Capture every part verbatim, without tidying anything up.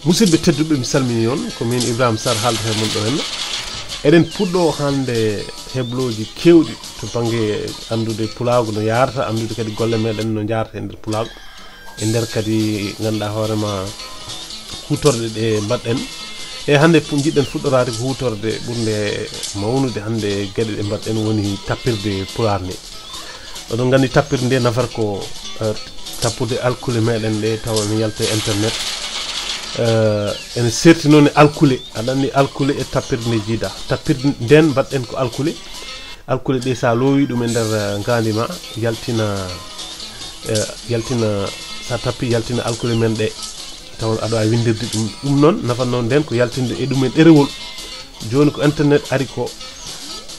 Musidɓe tedduɓe, mi salmini on. Ko min Ibrahima Sarr haaldata e mon ɗo henna. Eɗen puɗɗo hannde heblooji keewɗi to bannge anndude pulaagu no yaarata, anndude kadi golle meɗen no njaarata e nder pulaagu, e nder kadi ngannduɗaa hoore ma huutorɗe ɗe mbaɗɗen. E hannde pu-, njiɗɗen fuɗɗoraade ko huutorde ɓurnde mawnude hannde geɗe ɗe mbaɗɗen woni tappirde pulaar nde. Oɗon nganndi tappirde nde nafata ko, eh, tappude alkule meɗen ɗe tawa ene yalta e internet. Eh, ene serti noon e alkule. Aɗa anndi alkule e tappirde nde jiida. Tappirde nden mbaɗɗen ko alkule. Alkule ɗe sa loowi ɗum e nder, eh, ngaandi ma, yaltina, eh, yaltina, sa tappi yaltina alkule men ɗe. Tawa aɗa waawi winndirde ɗum. Ɗum noon nafata noon nden ko yaltinde e ɗum e ɗerewol. Jooni ko internet ari ko,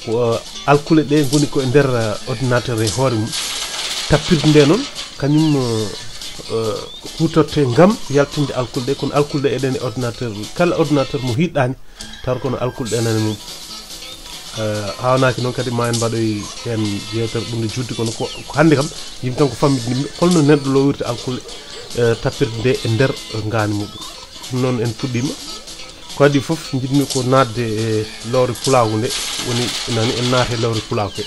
ko, eh, alkule ɗe ngoni ko e nder, eh, ordinateur e hoore mum. Tappirde nde noon, kañum, eh, eh, huutorte ngam yaltinde alkule ɗe, kono alkule ɗe eɗen e ordinateur, kala ordinateur mo hiɗɗaani, tawa kono alkule ɗe nani mum. Eh, haawnaaki noon kadi ma en mbaɗoy heen yeewtere ɓurnde juutde, kono ko, ko hannde kam, yimɓe tan ko famɗitde yimɓe, holno neɗɗo loowirta alkule, eh, tappirde nde e nder ngaandi muɗum. Ɗum noon en puɗɗiima. Ko adii fof, njiɗmi ko naatde e lowre pulaagu nde, woni nani en naata e lowre pulaagu he.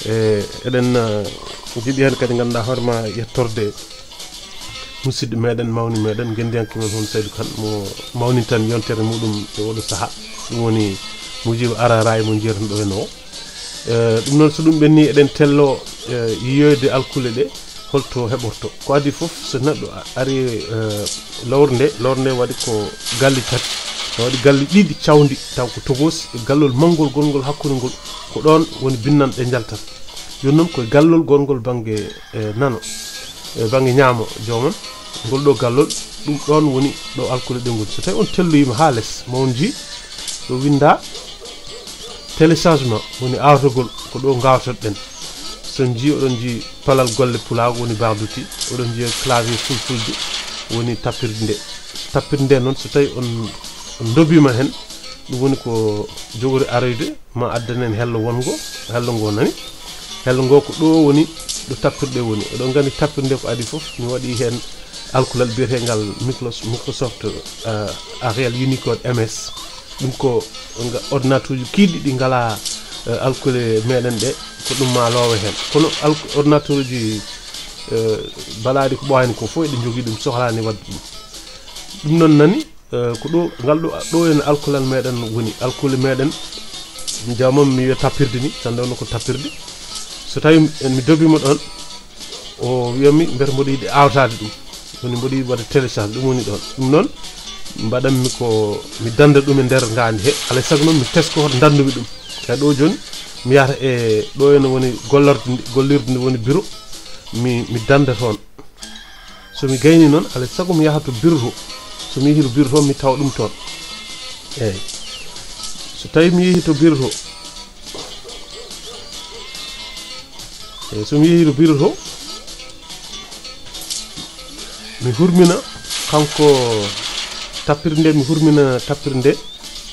E, eɗen, eh, njiɗi heen kadi ngannduɗaa hoore ma yettorde musidɗo meɗen, mawni meɗen, ngenndiyanke men hono Saydu Kan, mo mawnintan yontere muɗum e oɗo sahaa. Ɗum woni Mujiba Araraay mo njiyeten ɗo heen o. Eh, ɗum noon, so ɗum ɓenni, eɗen tello, eh, yiyoyde alkule ɗe, holto heɓorto. Ko adii fof, so neɗɗo a-, ari, eh, lowre nde, lowre nde waɗi ko galle tati, waɗi galle ɗiɗi cawndi, taw ko togoos e gallol manngol gongol hakkunde ngol, ko ɗoon woni binnanɗe njaltata. Jooni noon, koye gallol gongol bannge, eh, nano, e bannge ñaamo joomam, ngol ɗo gallol, ɗum ɗoon woni ɗo alkule ɗe ngoni. So tawi on telloyiima haa les, ma on njii ɗo winnda téléchargement, woni awtagol, ko ɗo ngawtoɗen. So on njii, oɗon njii palal golle pulaagu, woni barduti, oɗon njii clavier fulfulde, woni tappirde nde. Tappirde nde noon, so tawi on, on ndobiima heen, ɗum woni ko jogori aroyde, ma addanen hello wongo, hello ngo nani. Hello ngo ko ɗo woni, ɗo tappirɗe woni. Oɗon nganndi tappirde ko adii fof, mi waɗi heen alkulal biyeteegal Micros-, Microsoft, eh, Arial Unicode M S. Ɗum ko nga-, ordinateur uji kiiɗɗi ɗi ngalaa, eh, alkule meɗen ɗe, ko ɗum ma loowe heen. Kono alk-, ordinateur uji, eh, balaaɗi ko ɓooyaani ko fof eɗen njogii ɗum, sohlaani waɗde ɗum. Ɗum noon nani, eh, ko ɗo, ngal ɗo, ɗo en alkulal meɗen woni, alkule meɗen, jamam mi wiya tappirde ni, tan ɗo ko tappirde. So tawi mi dobiima ɗoon, o wiyami, mbete mboɗo yiɗi awtaade ɗum. Woni mboɗo yiɗi waɗde télécharge, ɗum woni ɗoon. Ɗum noon, mbaɗanmi ko mi dannda ɗum e nder ngaandi he. Alaa e sago noon, mi tesko hoto ndanndumi ɗum. Kay ɗo jooni, mi yahata e ɗo ene woni gollorde ndi, gollirde ndi woni bureau. Mi, mi dannda toon. So mi gayni noon, alaa e sago mi yaha to bureau to. So mi yehi to bureau to, mi tawa ɗum toon. Eeyi. So tawi mi yehi to bureau to, eeyi, so mi yehi to bureau to, mi hurmina kanko tappirde nde, mi hurmina tappirde nde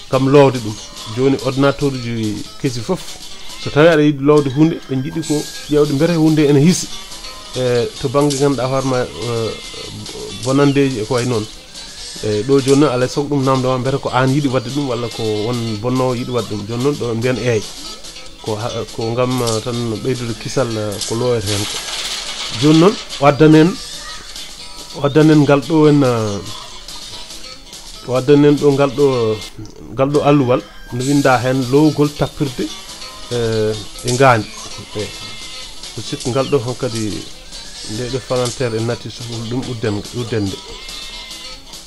ngam loowde ɗum. Jooni ordinateur uji kesi fof, so tawi aɗa yiɗi loowde huunde, ɓe njiɗi ko ƴeewde mbete huunde ene hisi, e to bannge ngannduɗaa hoore ma, e, bonanndeeji e ko wayi noon. E ɗo jooni noon, alaa e sago ɗum namdo ma mbete ko aan yiɗi waɗde ɗum walla ko won bonnoowo yiɗi waɗde ɗum. Jooni noon ɗo mbiyen eeyi. Ko ha-, ko ngam, eh, tan ɓeydude kisal, eh, ko loowete heen ko. Jooni noon, o addanen, o addanen ngal ɗo en, eh, o addanen ɗo ngal ɗo, ngal ɗo alluwal, no winnda heen loowgol tappirde, eh, e ngaandi. Eh, o sikku ngal ɗo hankadi nde ɗo palanteer en natti sufol ɗum udden, udden nde.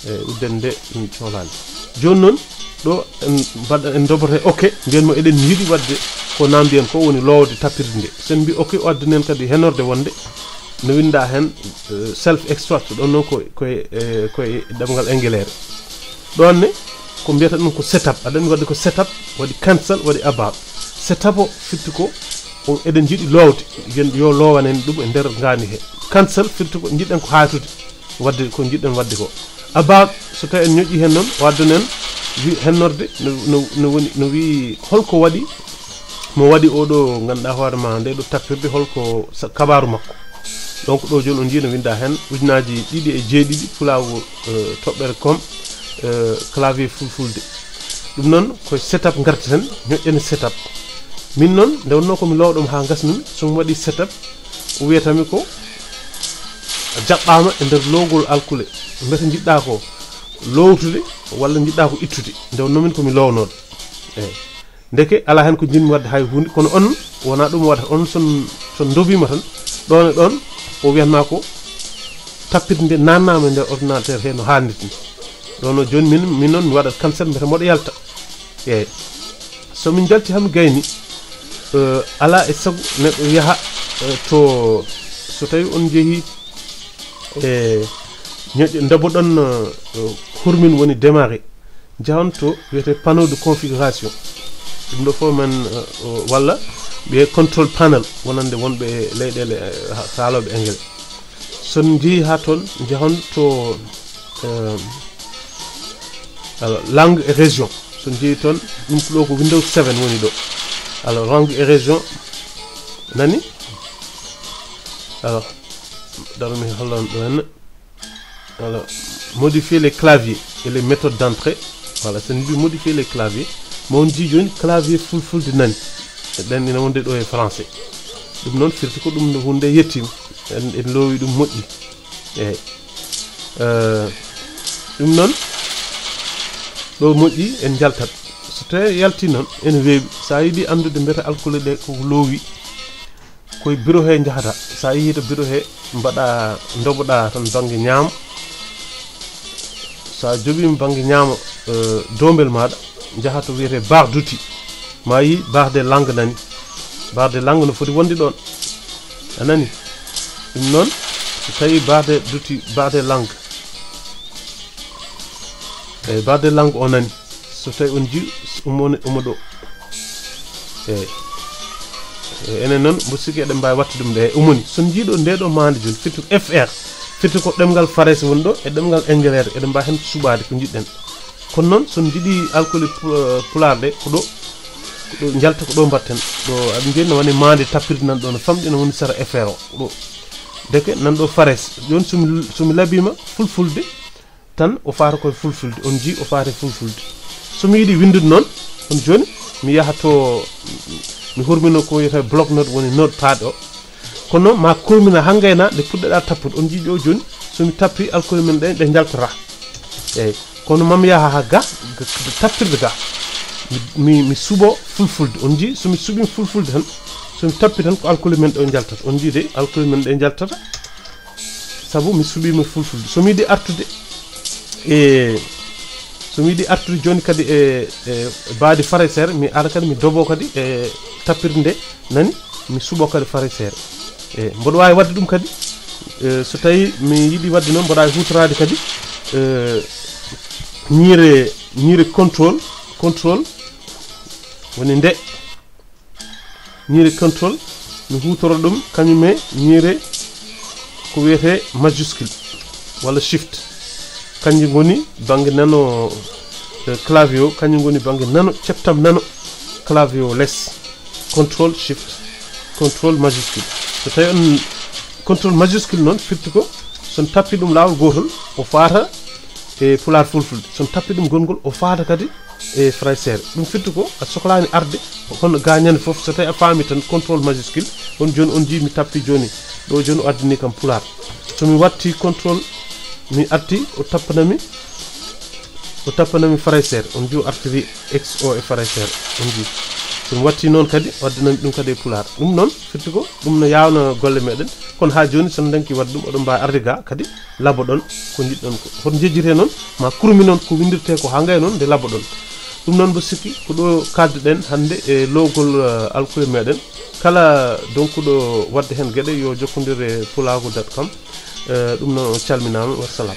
E udden nde, ɗum cohlaali. Jooni noon, ɗo en mbaɗa, en ndoboto e ok, mbiyen mo eɗen yiɗi waɗde ko namdi en ko woni loowde tappirde nde. So en mbi ok, o addunen kadi henorde wonde no winnda heen, eh, self extract, ɗon noon ko, ko e, eh, ko e ɗemngal Engeleere. Ɗoon ne, ko mbiyata ɗum ko setup. Aɗa anndi waɗde ko setup, waɗi cancel, waɗi about. Setup o firti ko, o, eɗen njiɗi loowde, yen-, yo loowanen ɗum e nder ngaandi he. Cancel firti ko njiɗɗen ko haytude. Waɗde ko njiɗɗen waɗde ko. About, so tawi en ñoƴƴi heen noon, o addan en wi-, hennorde no, no, no woni, no wiyi holko waɗi, mo waɗi oɗo ngannduɗaa hoore ma nde ɗo tappirde, holko sa-, kabaaru makko. Donc ɗo jooni on njii no winnda heen ujunaaji ɗiɗi e jeeɗiɗi pulaagu, eh, toɓɓere com, eh, clavier fulfulde. Ɗum noon ko setup ngartaten, ñoƴƴen setup. Min noon, nde wonnoo ko mi lowɗo mo haa ngasnumi, so mi waɗi setup, o wiyata mi ko jaɓɓaama e nder lowgol alkule. Mbete njiɗɗaa ko lowtude walla njiɗɗaa ko ittude? Nde wonnoo min ko mi lownooɗo. Eey. Ndeke alaa heen ko njiɗmi waɗde hay huunde, kono on wonaa ɗum waɗata. On son, son ndobiima tan, ɗoon e ɗoon o wiyatmaa ko tappirde nde naannaama e nder ordinateur he no haanirta ni. Ɗoon o jooni min, min noon mi waɗat cancel, mbete mboɗo yalta. Eey. So min njalti haa mi gayni, eh, alaa e sago neɗɗo yaha, eh, to, so tawi on njehi e ñoƴƴe, ndoboɗon, eh, hurmin woni démarrer. Njahon to wiyetee panneau de configuration. Ɗum ɗo fof men, eh, o, walla wiyee control panel, wonande wonɓe e leyɗeele, eh, ha-, kaalooɓe engrais. So on njehii haa toon, njahon to, eh, alors, langue et région. So on njehii toon, ɗum ko ɗo ko Windows seven woni ɗo. Alors, langue et région, nani? Alors, daro mi hollan ɗo henna. Alors, modifier les claviers et les méthodes d'entrée. Voilà, so on njii modifier les claviers, mo on njii jooni clavier fulfulde nani. E ɗen ina wonde ɗo e français. Ɗum noon firti ko ɗum no huunde yettiima. En, en loowi ɗum moƴƴi. Eey. Eh, ɗum noon, ɗo moƴƴi en njaltat. So tawii yalti noon, ene weeɓi. So a yiɗi anndude mbete alkule ɗe ko loowi, koye bureau he njahata. So a yehii to bureau he, mbaɗa, ndoboɗa tan bannge ñaamo. So a joɓiima bannge ñaamo, eh, doombel maaɗa, njaha to wiyetee barre d'outils. Ma yii barre des langues nani. Barre des langues no foti wonde ɗoon. A nani? Ɗum noon, so tawii barre des d'outils, barre des langues. Eey, barre des langues o nani. So tawii on njii, ummone, ummo ɗo. Eey. Eey, enen noon, mbo sikki eɗen mbaawi waɗtude ɗum ɗe. Ummoni. So on njii ɗo, nde ɗo maande jooni, firti ko F R. Firti ko ɗemngal farayse woni ɗo, e ɗemngal engeleere. Eɗen mbaawi heen suɓaade ko njiɗɗen. Kono noon, so on njiɗi alkule pu-, pulaar ɗe, ko ɗo, ko ɗo njalta, ko ɗo mbaɗten. Ɗo, aɗa njiya no woni maande tappirde nan ɗo, no famɗi, no woni sara F R o. Ɗo. Ndeke nan ɗo farayse. Jooni so mi, so mi labiima fulfulde, tan o faata koye fulfulde. On njii o faata e fulfulde. So mi yiɗi winndude noon, on jooni, mi yaha to, mi hurmina ko wiyetee bloc note woni notepad o. Kono ma kurmina haa ngayna nde puɗɗoɗaa tappude. On njii ɗo jooni, so mi tappi alkule men ɗe, ɗe njaltata. Eey. Kono ma mi yaha haa ga, ga, ga tappirde ga. Mi, mi, mi suɓo fulfulde. On njii, so mi suɓii fulfulde tan, so mi tappi tan ko alkule men ɗo njaltata. On njii de, alkule men ɗe njaltata. Sabu mi suɓiima fulfulde. So mi yiɗi artude e, so mi yiɗi artude jooni kadi e, e baadi farayseere, mi ara kadi mi dobo kadi e tappirde nde, nani, mi suɓo kadi farayseere. E, mboɗo waawi waɗde ɗum kadi, e, so tawii mi yiɗi waɗde noon, mboɗo waawi huutoraade kadi, e, ñiire, ñiire contrôle, contrôle woni nde. Ñiire contrôle, mi huutoro ɗum, kañum e ñiire ko wiyetee majuscule walla shift. Kanji ngoni bannge nano, eh, clavier o, kanji ngoni bannge nano, ceptam nano clavier o les. Contrôle shift, contrôle majuscule. So tawii on contrôle majuscule noon, firti ko so on tappi ɗum laawol gootol, o faata e pulaar fulfulde. So on tappi ɗum gonngol, o faata kadi e farayseere. Ɗum firti ko a soklaani arde hono ga ñande fof, so tawii a faami tan contrôle majuscule. On jooni on njii mi tappi jooni. Ɗo jooni o addani kam pulaar. So mi watti contrôle, mi arti, o tappanami, o tappanami farayseere. On njii o artiri X O e farayseere. On njii. So mi watti noon kadi, o addanami ɗum kadi e pulaar. Ɗum noon, firti ko ɗum no yaawna golle meɗen. Kono haa jooni, so on ndanki waɗde ɗum, oɗon mbaawi arde ga kadi, laboɗon ko njiɗɗon ko. Hoto njejjitee noon, ma kurmi noon ko winndirtee ko haa ngay noon nde laboɗon. Ɗum noon mbo sikki ko ɗo kaalduɗen hannde e lowgol, eh, alkule meɗen. Kala donkuɗo waɗde heen geɗe yo jokkondir e pulaagu dot com. Eh, ɗum noon on calminaama, wassalam.